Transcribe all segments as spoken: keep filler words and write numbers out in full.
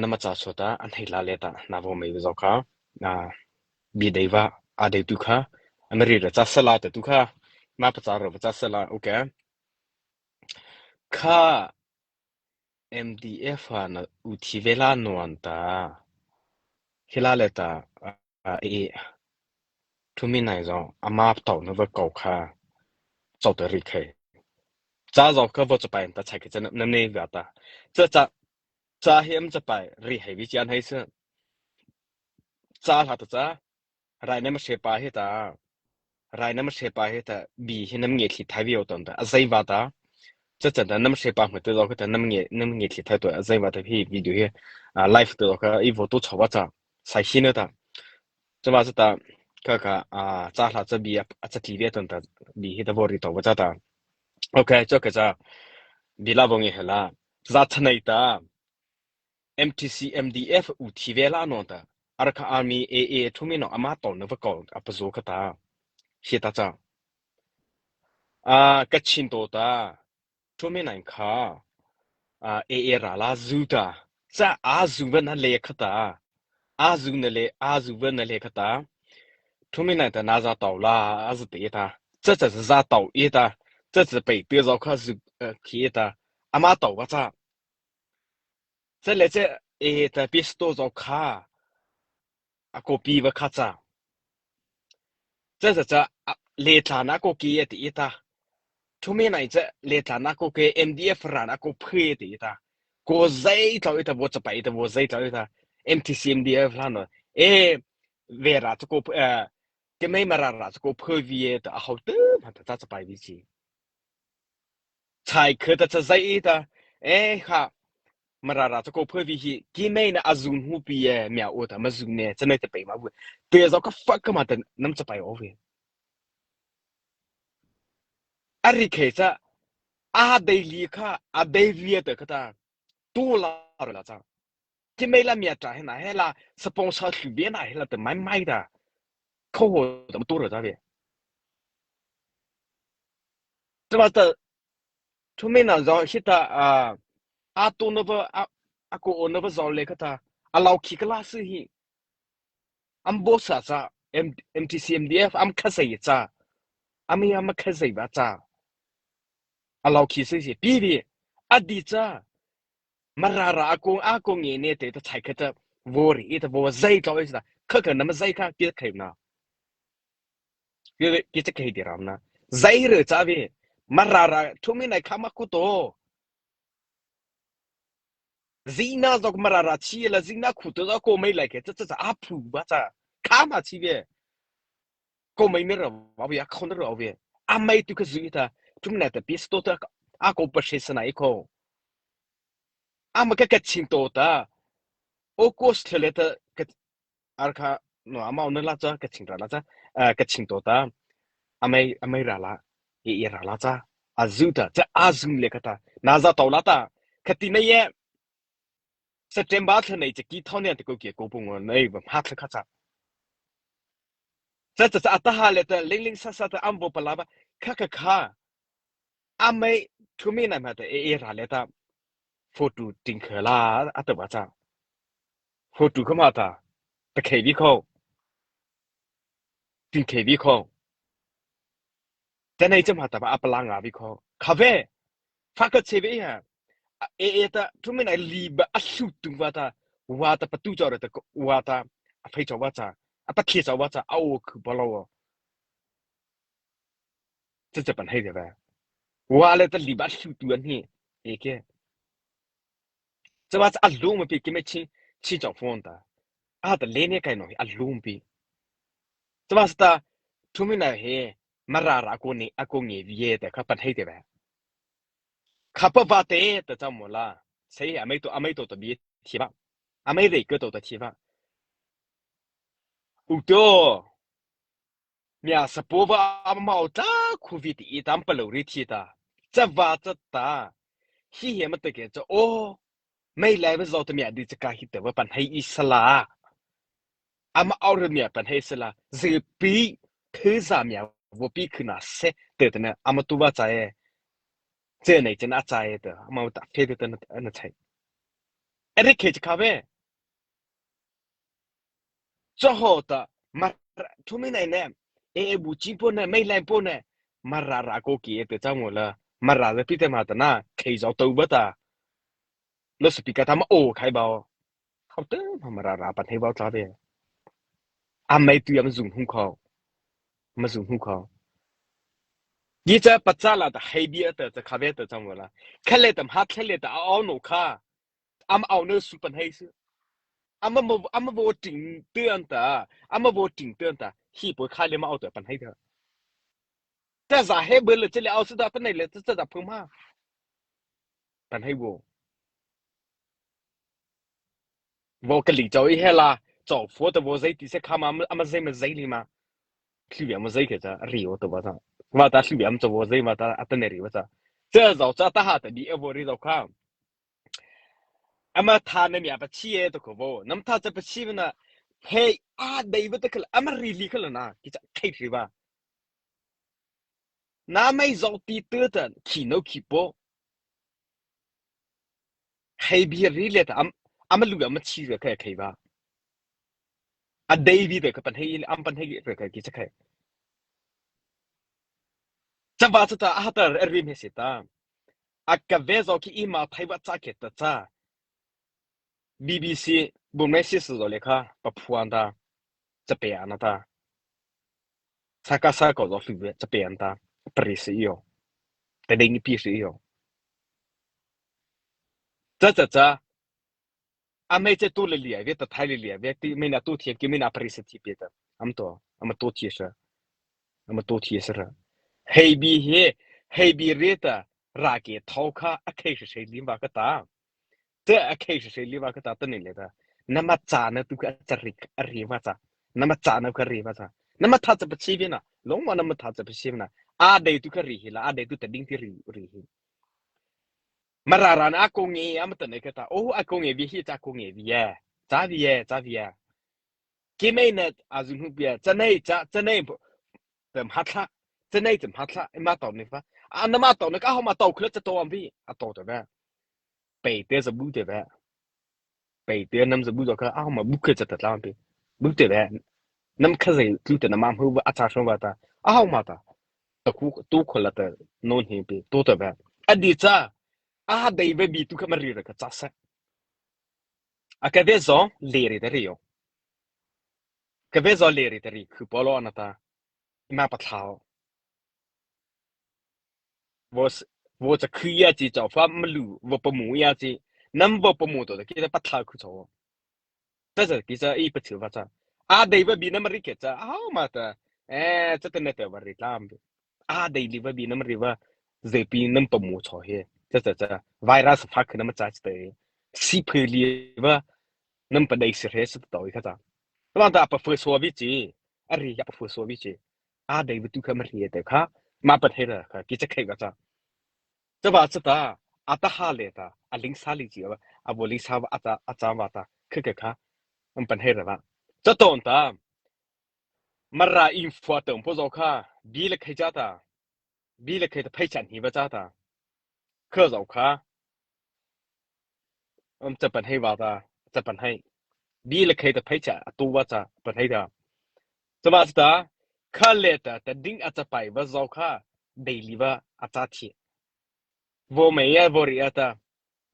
nama cha so ta, a hnei la le ta, na vaw mei zo kha, na, bi dei va, a dei tu kha, a mari ra cha sala ta tu kha, ma pa cha ro va cha sala, okay. Kha, M D F a na u thi ve la nuan ta, hi la le ta, a, a, e, thu mi nai zo, ama tau na va kau kha, chau ta ri khai. Cha zo kha vo cha pai ta chai kha cha nam, nam nei va ta. Cha cha, cha hi am cha pai, ri hai vi chian hai sa. Cha hla ta cha, rai nam se pa hi ta. Rai nam se pa hi ta, bi hi nam nge thli thai vi o ton ta. A zai va ta. Cha cha ta nam se pa hmu ta zo kha ta nam nge, nam nge thli thai to a zai va ta hi video hi. A live to kha i vo to chau va cha. Sai hi na ta. Cha va cha ta, kha kha, a, cha hla cha bi a, a cha thli ve ton ta. Bi hi ta vo ri to va cha ta. Okay, cho kha cha. Bi la vo nge he la. Za cha nai ta. M T C M D F u thi ve la no ta. Ar kha army A A thu mi no ama to na va ko a pa zo kha ta. Hi ta cha. A, ka chin to ta. Thu mi nai kha. A, A A ra la zu ta. Cha a zu va na le kha ta. A zu na le, a zu va na le kha ta. Thu mi nai ta na za tau la, a zu te ta. Cha cha za tau e ta. Cha cha pai te zo kha zu, eh, khi e ta. Ama tau va cha. Cha le cha, e ta pistol zo kha. A ko pi va kha cha. Cha cha cha, a, le tla na ko ki e ti e ta. Thu mi nai cha, le tla na ko ke M D F ra na ko phe ti e ta. Ko zai tlau e ta, vo cha pai e ta, vo zai tlau e ta. M T C M D F la no. E, ve ra cha ko, eh, ke mei ma ra ra cha ko phe vi e ta, a hau te, ma ta cha cha pai vi chi. Chai kha ta cha zai e ta, e kha, ma ra ra cha ko phe vi hi, ki mei na a zun hu pi e, mia o ta, ma zun ne, cha nei ta pai ma vu. Te zo ka fa ka ma ta, nam cha pai o vi. A ri khe cha, a dei li kha, a dei vi ta kha ta, tu la ra la cha. Ki mei la mia ta he na, he la, sponsor hlu vi na, he la ta mai mai ta. Kho ho ta ma tu ra ta vi. Cha ma ta, thu mi na zo hi ta, a, a tu na va, a, a ko o na va zo le kha ta, a lau khi ka la si hi. Am bo sa cha, M-, M T C M D F, am kha zai cha. Am ya ma kha zai va cha. A lau khi si si, pi vi, a di cha. Ma ra ra a ko, a ko nge ne te ta chai kha ta, vo ri, i ta vo zai tlau i ta, kha kha na ma zai kha, ki khai na. Ki, ki cha khai di ram na. Zai re cha vi, ma ra ra, thu mi nai kha ma ku to. Zina zo ma ra ra chi la zina khu to zo ko mei lai ke cha cha cha a phu ba cha. Kha ma chi ve. Ko mei me ra va ve a khon ra ve. A mei tu ka zui ta. Thu mi nai ta pistol ta a ko pa she sa nai ko. A ma ka ka chin to ta. O ko sle le ta ka Ar kha, no, ama o na la cha, ka ching ra la cha, eh, ka ching to ta, amai, amai ra la, e, e ra la cha, a zu ta, cha a zu le kha ta, na za tau la ta, kha ti na ye, September thla nei cha ki thau ne ta ko ki ko pung o nei ba ma thla kha cha. Cha cha cha a ta ha le ta, ling ling sa sa ta, am bo pa la ba, kha kha kha, Amai thu mi nai ma ta e e ra le ta. Photo ting kha la a ta ba cha. Photo kha ma ta. Ta khei vi kho. Ting khei vi kho. Ta nei cha ma ta ba a pa la nga vi kho. Kha ve. Fa ka che ve ha. A, e e ta thu mi nai li ba a hlu tung va ta. Wa ta pa tu cha ra ta ko, wa ta. A phei cha wa cha. A pa khie cha wa cha. A o khu ba lo. Cha cha pan hei de ve. Wa le ta li ba hlu tu an hi. E ke. Cha wa cha a lung ma pi ki me chi, chi chau phone ta. A ta le ne kai no hi a lung pi. Cha wa cha ta, thu mi nai he, ma ra ra ko ni, a ko nge vi ye ta kha pan hei de ve. Kha pa va te ta cha mo la. Sei a mei to, a mei to ta bi thi ba. A mei rei ko to ta thi ba. U to. Mia sa po va a mau ta khu vi ti i tam pa lo ri thi ta. Cha va cha ta. Hi he ma ta ke cha o. Mei lai va zo ta mia di cha ka hi ta va pan hei i sa la. Ama au re mia pan hei sa la. Zi pi. Khu za mia vo pi khu na se. Te te na ama tu va cha e. Che nei che na cha e te. Ama ta phe te te na, na chai. E re khe cha kha ve. Cha hawh ta, Mara, thumi nai ne, e, e bu chi po ne, mei lai po ne, Mara ra ko ki e te cha mo la, Mara za pi te ma ta na, khei zau tau ba ta, lo speaker ta ma o khai bao. Khau te, ma Mara ra pan hei bao tla ve. A mei tu ya ma zung hung khau. Ma zung hung khau. Yi cha pa cha la ta hei bi a ta, cha kha ve ta cha mo la. Kha le ta ma kha le ta a au no kha. Ama au no su pan hei su. Ama mo, ama vo ting te an ta. Ama vo ting te an ta. Hi po kha le ma au ta pan hei ta. Ta za he bo le che le au su ta pan hei le cha cha za phung ma. Pan hei vo. Vo ka li chau i he la. Chau fo ta vo zai ti se kha ma, ama zai ma zai li ma. Thli via ma zai ke cha. Ri o ta va cha. Va ta thli via ma cha vo zai ma ta a ta ne ri va cha. Cha zau cha ta ha ta bi e vo ri zau kha. Ama tha na mi a pa chi e to ko vo. Nam tha cha pa chi na. Hei a dei va ta kala. Ama ri li kala na. Ki cha khai ri va. Na mei zau ti tu ta. Ki no ki po. Hei bi ri le ta. Am, ama lu ama chi re khai khai va. A dei bi de ka pan hei, am pan hei re khai ki cha khai. Cha va cha ta, a ha ta ri me se ta. A ka ve zau ki i ma thai va cha ke ta cha. B B C, bu me si su zau le kha, pa phuan ta, cha pe an ta. Sa ka sa ko zau fi ve, cha pe an ta, pri si yo. Te dei ni pi si yo. Cha cha cha, a mei che tu le lia ve, ta thai le lia ve, ti mei na tu thie, ki mei na pri si ti pe ta. Am to, am to thie sa. Am to thie sa ra. Hei bi he, hei bi re ta, ra ke thau kha, a khei sa sei lim va ka ta. Te a khei sa sei li va ka ta ta ni le ta. Nama cha na tu ka cha ri, a ri va cha. Nama cha na ka ri va cha. Nama tha cha pa chi vi na. Long ma nama tha cha pa chi vi na. A dei tu ka ri hi la, a dei tu ta ding ti ri, ri hi. Mara ra na a ko nge, a ma ta ne ka ta. Oh, a ko nge vi hi cha ko nge vi ye. Cha vi ye, cha vi ye. Ki mei na a zu hu bia, cha nei cha, cha nei po, tem ha tha, cha nei tem ha tha, ma tau ni fa. A na ma tau ni ka ho ma tau khle cha to am bi, a to te ve. Pei te za bu te ve. Pei te nam za bu zo ka, a ho ma bu khle cha ta tla am bi. Bu te ve. Nam kha zai tu te na ma hu va a cha shon va ta. A ho ma ta. Ta ku tu ko la ta non hi bi, to te ve. A di cha. A dei ve bi tu ka ma ri ra ka cha sa. A ka ve zo le ri ta ri yo. Ka ve zo le ri ta ri khu polo na ta. Ma pa thlau. Vo s-, vo cha khu ya chi chau fa ma lu, vo pa mu ya chi. Nam vo pa mu to ki ta pa thlau khu chau. Ta cha ki cha i pa chu va cha. A dei va bi na ma ri ke cha. A ma ta. Eh, cha ta na ta va ri tlam. A dei li va bi nam ri va, ze pi nam pa mu cho he. Cha cha cha, virus fa khe nam cha chi te. Si phe li va, nam pa dei si he si to i kha cha. Tla ta pa phe so vi chi, a ri ya pa phe so vi chi. A dei va tu kha ma ri te kha, ma pa the ra kha, ki cha khai va cha. Cha va cha ta, a ta ha le ta, a ling sa li chi va, a vo ling sa va a cha, a cha va ta, khe khe kha, am pa the ra va. Cha ton ta, Mara info tawm po zau kha, bi le khai cha ta, bi le khai ta phai chan hi va cha ta. Kha zau kha, um, cha pan hai va ta, cha pan hai. Bi le khai ta phai cha, a tu va cha, pan hai ta. Cha va cha ta, kha le ta, ta ding a cha pai va zau kha, dei li va, a cha thi. Vo mei ya, vo ri ya ta.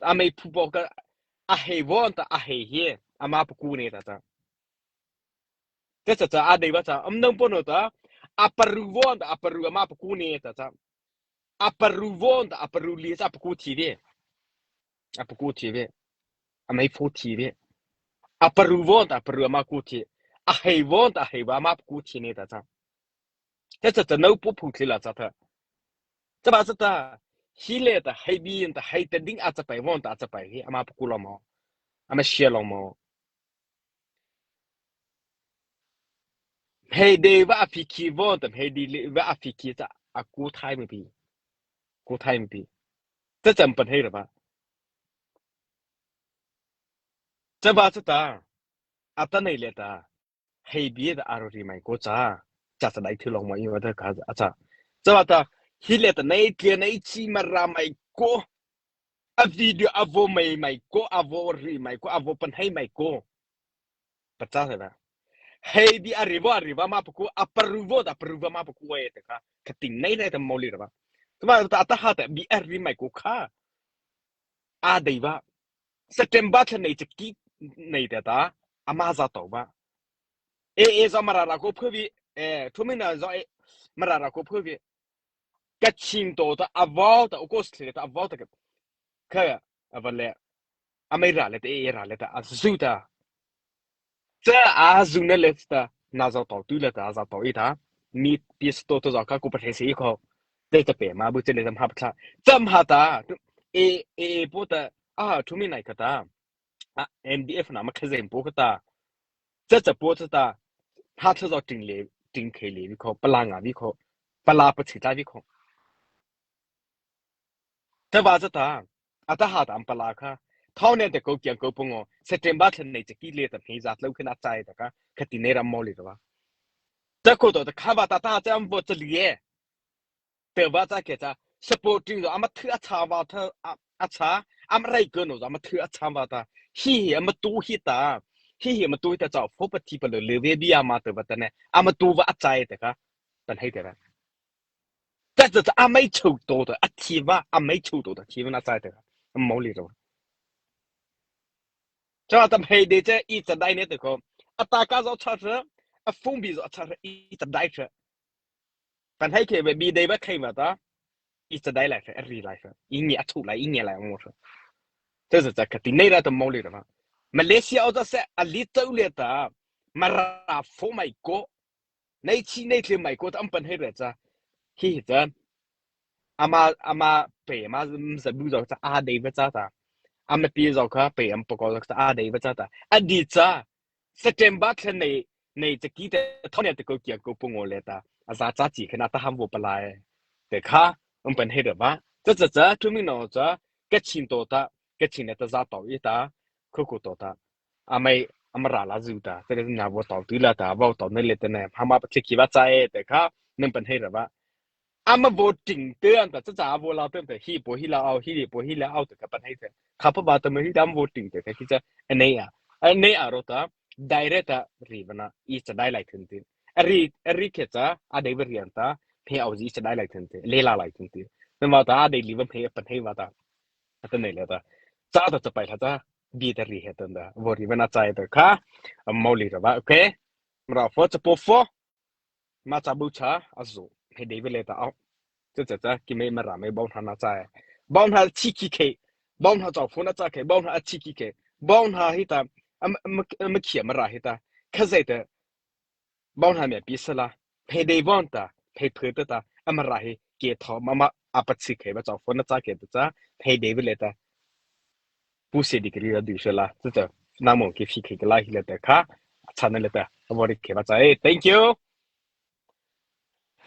A mei phu po ka, a hei vo ta, a hei hi, a ma pu ku ne ta ta. Te cha cha a dei va cha, am nang po no ta, a paru vo ta, a paru a ma pu ku ne ta cha. A paru vo ta, a paru li cha pu ku thi ve. A pu ku thi ve. A mei phu thi ve. A paru vo ta, a paru a ma ku thi. A hei vo ta, a hei va ma pu ku thi ne ta cha. Te cha cha nau pu phu thi la cha ta. Cha va cha ta, hi le ta, hei bi ta, hei ta ding a cha pai vo ta, a cha pai hi, a ma pu ku lo mo. A ma shia lo mo. Hei dei va a phi ki vo ta, hei dei le va a phi ki cha, a ku thai mi pi. Ku thai mi pi. Cha cha pan hei ra va. Cha va cha ta. A ta nei le ta. Hei bi ta a ro ri mai ko cha. Cha cha dai thi lo mo i va ta ka a cha. Cha va ta. Hi le ta nei tia nei chi Mara mai ko. A video a vo mei mai ko, a vo ri mai ko, a vo pan hai mai ko. Pa cha sa va. Hei bie a ri vaw a ri vaw ma paku, a paru vaw ta paru vaw ma paku e te kha. Kha ti nei nei ta mawh lei ra ba. Tuma ta ta ha ta bie a ri mai ko kha. A dei ba. September thla nei chaki nei te ta. Ama za to ba. E e za Mara râh ko phu bi. E, thu mi na za e. Mara râh ko phu bi. Ka chin to ta a vaw ta, August le ta a vaw ta ka. Kha, a va le. A mai ra le ta, e e ra le ta, a zu ta. Cha a zu na le ta, na za to tu le ta, a za to i ta. Mi pi sto to za ka ku pa the se i ko. Te ta pe ma bu che le ta ma pa tha. Cha ma ta. E e e po ta. A thu mi nai ka ta. A, M D F na ma kha zen po ka ta. Cha cha po cha ta. Ha cha zo ting le, ting khei le vi ko, pala nga vi ko, pala pa chi ta vi ko. Ta ba cha ta. A ta ha ta am pala kha. Thau ne te ko kiang ko pungo. September thla nei chaki le ta nei za tlo khna chai ta ka. Kha ti nei ra mawh lei ra ba. Ta ko to ta kha ba ta ta cha am bo cha li e. Te va cha ke cha, supporting zo, ama thu a cha va tha, a, a cha, ama rai ko no zo, ama thu a cha va ta. Hi hi ama tu hi ta. Hi hi ama tu hi ta cha, pho pa thi pa lo le ve bi ama te va ta ne. Ama tu va a cha e te kha. Pan hai te ra. Cha cha cha, ama i chou to ta, a thi va, ama i chou to ta, thi va na cha e te kha. Mawh lei ro. Cha ta hei de cha, i cha dai ne te ko. A ta ka zo cha cha, a phone bi zo cha cha, i cha dai cha. Pan hai ke be bi dei ba khai ma ta. I cha dai lai fe, a ri lai fe. I nge a thu lai, i nge lai mo fe. Te sa cha ka ti nei ra ta mawh lei ra ba. Malaysia o ta se a li tau le ta. Mara pho mai ko. Nei chi nei tle mai ko ta am pan hai ra cha. Hi hi cha. Ama, ama pe ma za bu zo cha a dei ba cha ta. Ama pi zo kha pe am pa ko zo cha a dei ba cha ta. A di cha. September thla nei, nei chaki te thau ne te ko kiang ko pungo le ta. A za cha chi khna ta ham vo pala e. Te kha, um pan hai ra ba. Cha cha cha, thu mi no cha, ka chin to ta, ka chin ne ta za to i ta, ko ko to ta. A mai, a ma ra la zu ta, te na vo to tu la ta, vo to ne le te ne, ha ma pa ki va cha e, te kha, nang pan hai ra ba. Ama voting te an ta cha cha vo la te te hi po hi la au hi po hi la au te ka pan hai te. Kha pa ba te ma hi dam voting te ka ki cha anei a. Anei a ro ta direct a ri va na i cha dai lai thun te. A ri a ri ke cha a dei va ri an ta phe au zi cha dai lai thun te. Le la lai thun te. Na ma ta a dei li va phe pan hai va ta. A ta nei le ta. Cha ta cha pai la ta bi ta ri he ta da. Vo ri va na cha e ta kha. A mawh lei ra ba. Okay. Mara pho cha po pho. Ma cha bu cha, a zo. He dei ve le ta au. Cha cha cha, ki me ma ra me bau na na cha e. Bau na chi ki ke. Bau na cha pho na cha ke. Bau na a chi ki ke. Bau na hi ta. Am, am, am ki ma ra hi ta. Kha zai ta. Bau na me pi sa la. He dei bau ta. He phe ta ta. Am ra hi ke tho ma ma a pa chi ke ba cha pho na cha ke ta cha. He dei ve le ta. Pu se di ke ri la du se la. Cha cha. Na mo ke fi ke la hi le ta kha. Cha na le ta. A vo ri ke ba cha e. Thank you.